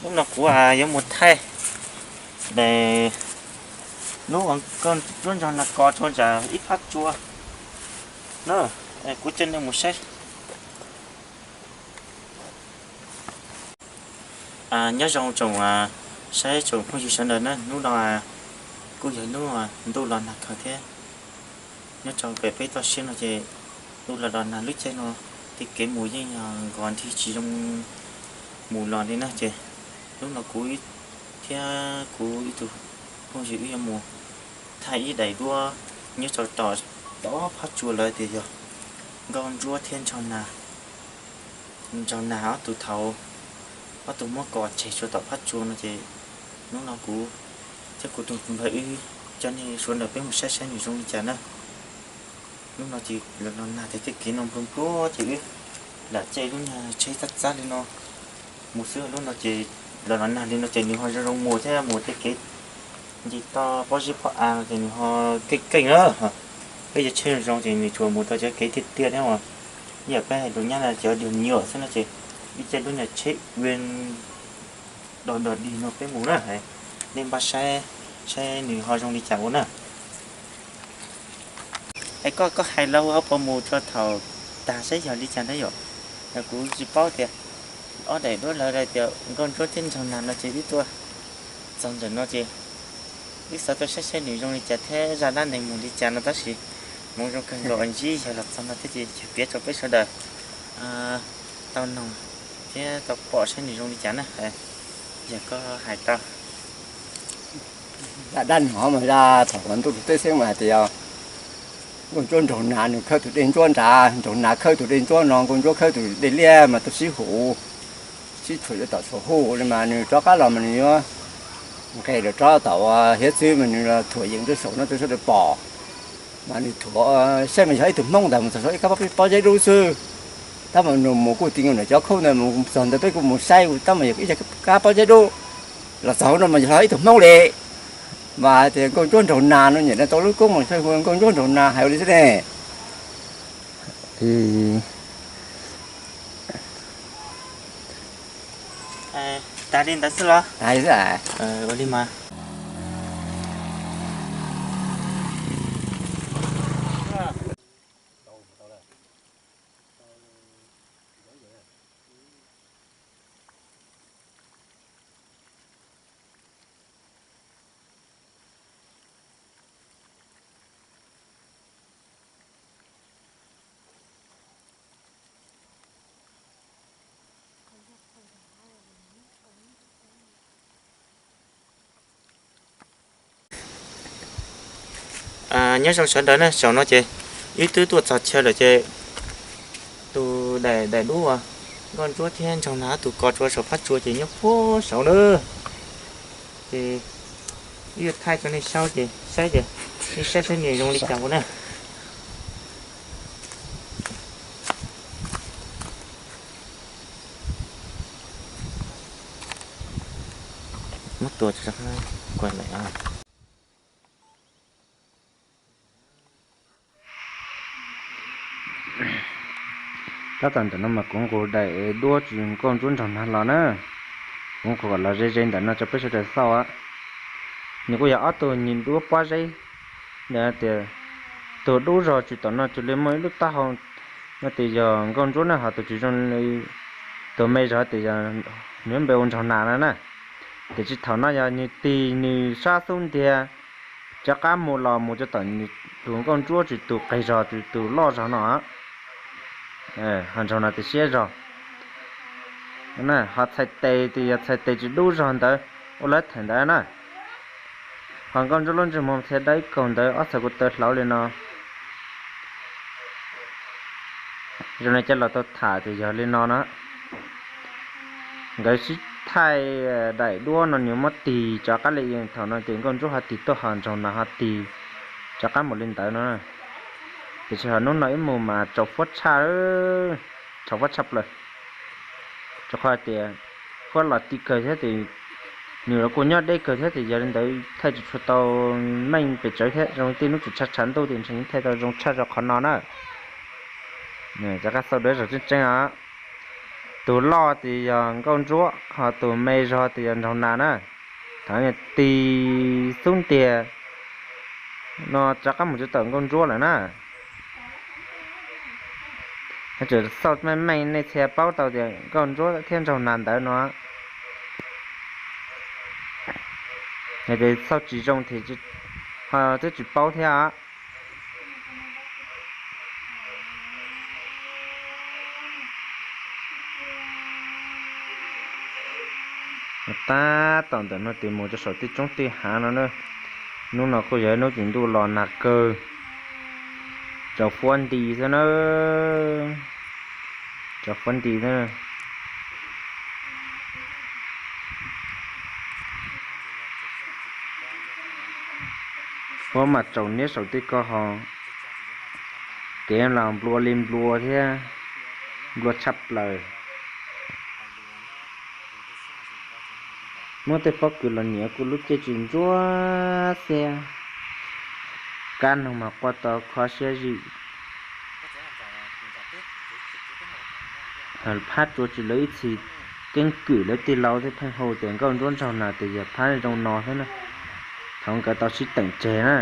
Hnub no kuv yuav mus thaij daim lub uas nkauj ntsuab nraug nag kos rau ntawm ib phab tsua na, kuv coj nej mus saib. Nyob zoo tsoom saib tsoom phooj ywg sawv daws na, hnub no kuj yog hnub ntuj los nag kawg thiab. Nyob rau pem peb toj siab no ces ntuj los los nag, lub caij no tej kev mus yeej yog nkaus nrhis tsis zoo mus los li na. Ces hnub no kuv thiab kuv ib tug phooj ywg wb yuav mus thaij ib daim duab nyob rau tom phab tsua lawv tias yog nkauj ntsuab thiab nraug nag, nraug nag ob tug thaum ob tug muab kos tseg rau tom phab tsua no ces hnub no kuv thiab kuv tus npawg wb coj nej sawv daws peb mus saib saib nws zoo li cas na. Hnub no ces los los nag tiag, tej kev no npluag npluag ces wb lam caij lub niag tsheb txab txab li no mus xwb. Hnub no ces los los nag li no ces nws ho zoo zoo mus thiab, mus tej kev nce toj pob zeb pob av no ces nws ho keej keej na. Peb cov tsheb zoo zoo ces nws tsuas mus tau cov kev tiaj tiaj thiab os. Ib yam peb hais lus Nyab no cov dog nyuam xwb no ces wb caij lub niag tsheb ua dog dog dig no peb mus na. Nej npaj saib saib nws ho zoo li cas ua na. Es koj, koj hais los ua puas mus txog thaum tag saib yog li cas na yom? Kuv tsis paub tias ob daim duab lawv tias nkauj ntsuab thiab nraug nag no ces wb tuaj txog ntawm no ces wb xav tuaj saib saib nws zoo li cas thiab zaj dab neeg mus li cas no tab sis hmoov zoo kawg nkaus ntsib yawg los txog no thiab ces yawg piav rau peb sawv daws tau noog thiab tau pom saib nws zoo li cas na. Yog koj hais tau. Zaj dab neeg mas zaj thaum ub ntuj teb xeeb mas hais tias nkauj ntsuab nraug nag nws khawb tus dej ntsuab nrad, nraug nag khawb tus dej ntsuab no, nkauj ntsuab khawb tus dej liab mas tuaj sib hum, sib thuam yuav tom tshuam huj li mas nws rov qab los mas nws yuav nqes lawm rov tom hiav txwv mas nws los thuam yees rau saum no rau sawv daws pom. Mas nws thuam saib mas yog ib tug Hmoob ntawd mus txog saum ib kab pob zeb dub xwb. Tab mas nws mus kuj ti nkaus ntawm cov khaub ntawd mus txog ntawd peb kuj mus saib tab mas yog ib kab pob zeb dub. Los txog no mas yog ib tug Hmoob li. Mas hais tias nkauj ntsuab nraug nag no nyiam tau lub koob mas hu nkauj ntsuab nraug nag hais ua li xwb ne. Tas li ntawd xwb los? Tas li xwb. Ua li mas. Nyob zoo sawv daws na, zaum no ces wb twb tuaj txog chaw lawm ces tus daim, daim duab uas nkauj ntsuab thiab nraug nag ob tug kos rau saum phab tsua ces nyob puag saud na. Ces wb yuav thaij rau nej saib ces saib ces nej saib saib nws zoo li cas ua na. Muab tua kuv lawm. Tab tom ntawm no mas kuv nqus daim duab tsis nkauj ntsuab nraug nag los na. Kuv nqus kom los ze ze ntawm no rau peb sawv daws xauj. Nws kuj yog ob tug nyuag duab pob zeb ntawd tias tus dub zog tsis tom no cuag li muaj ib lub taub hau no tias yog nkauj ntsuab na, ho tus tsis zoo li, tus me zog tias yog nws npe ua nraug nas no na. Tiam sis thaum no yog nws tig nws sab xub ntiag rov qab mus los mus rau tom tus nkauj ntsuab tsis tus qis zog tsis tus loj zog no. Ho nraug nas tias siab zog. Ho txhais tes tias yog txhais tes tsis dub zog ntawd ua lawv them ntawd na. Ho nkauj ntsuab lub ntsej muag thiab dawb kaug ntawd ob txhais ko taw hlauv li no. Zoo li cov laus tau tham tias yog li no na. Nkawd sib thaij daim duab no nws muab tig rov qab li thaum no ces nkauj ntsuab ho tig tuaj ho nraug nas ho tig rov qab mus li ntawd no. Tiam sis ho hnub no wb mus mas tsaus fuab tshaj, tsaus fuab tshaj plaws. Rau qhov tias huab los ti kawg thiab ces nws los kuj nyob deb kawg thiab ces yog li ntawd thaij tsis tshua tau meej pes tsawg thiab, zoo li tej hnub tseem tshav tshav ntuj ces ntshe yeej thaij tau zoo tshaj rau qhov no na. Rov qab xauj dua zog tseeb tseeb os. Tus loj tias yog Nkauj Ntsuab, ho tus me zog tias yog Nraug Nas na. Thaum tig xub ntiag no rov qab mus tsis tawm Nkauj Ntsuab lawm na. Tseem xauj meej meej nej thiaj paub tau tias Nkauj Ntsuab thiab Nraug Nas ntawd no. Yog tias xauj tsis zoo thiab, ho twb tsis paub thiab os. Tab tom ntawm no tes mus rau saum tej roob tej hav no na. Hnub no kuj yog ib hnub tim ntuj los nag kawg, tsaus fuab nti xwb na, tsaus fuab nti xwb. Huab mas tsaus niab saum tej ko ho, kev los nplua li nplua thiab, nplua tshaj plaws. Muab tej pob kws los nias kuj lub caij tsis ntsuab xiab, kab noog mas quaj tau kho siab zim. Phab tsua tsis lawv ib txhis keeb kwm lawv tij laug thiab pheej hu tias Nkauj Ntsuab Nraug Nas tias yog phab zoo no xwb na. Thaum nkawd tau sib teem tseg na,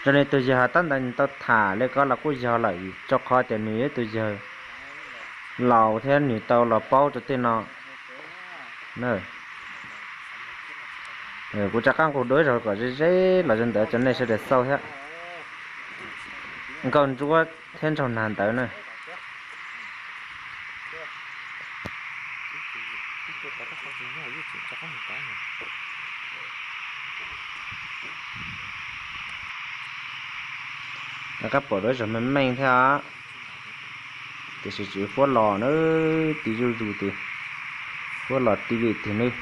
zoo li tus yawg tab ntawd nws tau tham li ko los kuj yog lawm, rau qhov tias nws yog tus yawg laus thiab nws tau los paub rau tej no. Kuv rov qab nqus dua ib zaug kom ze ze los zoo ntawd rau nej sawv daws xauj thiab. Nkauj Ntsuab thiab Nraug Nas ntawd na. Rov qab pom dua ib zaug meej meej thiab os. Tiam sis tsis huab los na, tig zuj zus tiag, huab los tig vim tiag nawb.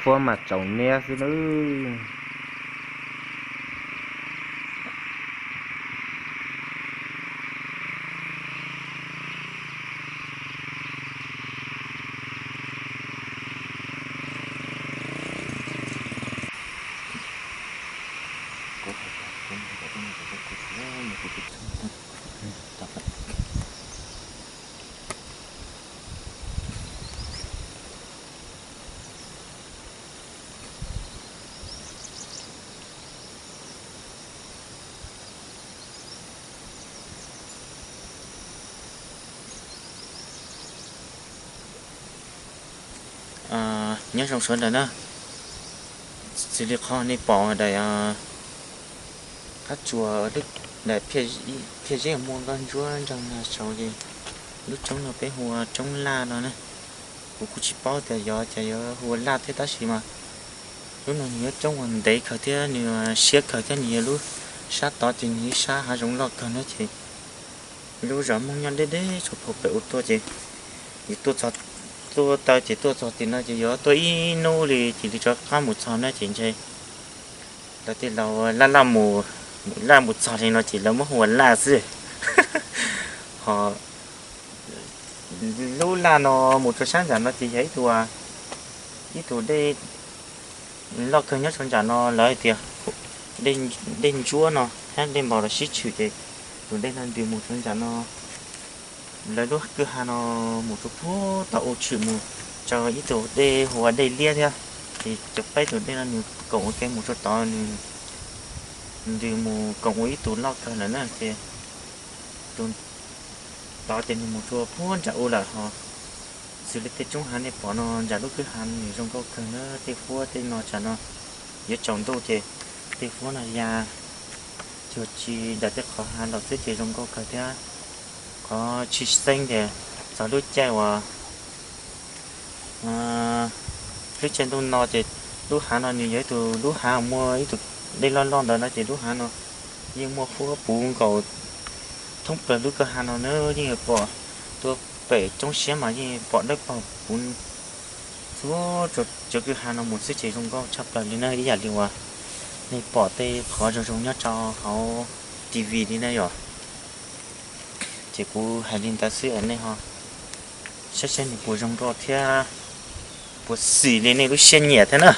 Huab mas tsaus niab xwb nawb. Nyob zoo sawv daws na, xws li qhov nej pom daim qab tsuas, daim phiaj zeb muaj Nkauj Ntsuab Nraug Nas saud ces lub roob no peb hu ua Roob Laj no na. Kuv kuj tsis paub tias yog cas yuav hu ua Laj thiab tab sis mas lub no nws yog roob uas ntev kawg thiab nws siab kawg thiab nws yog lub sab tod ces nws ib sab hav zoov loj kawg na ces lub zos Hmoob nyob deb deb tsuas pem ua tuaj ces yus tuaj txog, tuaj taw ces tuaj txog tim no ces yuav tuaj ib hnub li cia li rov qab mus txog na ces ntshe lawv tej laus laj laj mus, laj mus txog li no ces lawv muab hu ua Laj xwb. Ho lub Laj no mus rau sab nram no ces yog ib tug, ib tug dej loj kawg nyob rau nram no lawv hais tias dej ntsuab no thiab dej npau los sib tshwm ces tus dej no ntws mus rau nram no. Lawv lub kwj ha no mus rau puag tom u tshwm mus rau ib tug dej hu ua Dej Liab thiab. Ces cov peb tus dej no nws koom ua ke mus rau tod, nws ntws mus koom ua ib tug loj kawg lawm na ces tus tod ces nws mus rau puag nram u lawm ho. Xws li tej roob hav nej pom no nram lub kwj ha nws zoo nkauj kawg na, tej huab tej no tsam no yuav tsaus ntuj ces tej huab no ya cuag tsis ntawm tej qhov hav los xwb ces zoo nkauj kawg thiab. Qhov tshwj xeeb tias txog lub caij uas lub caij ntuj no ces lub hav no nws yog ib tug lub hav muaj ib tug dej loj loj ntawd no ces lub hav no yeej muaj huab puv nkaus thoob plaws lub kwj ha no na, yeej pom tuaj pem roob siab mas yeej pom dawb paug puv txhua cov kwj ha no mus xwb ces zoo nkauj tshaj plaws li na, ib yam li uas nej pom tej qhov zoo zoo nyob rau hauv T V li na yom. Ces kuv hais li ntawd xwb nej ho saib saib nws puas zoo nkauj thiab puas xis li nej lub siab nyiam thiab na.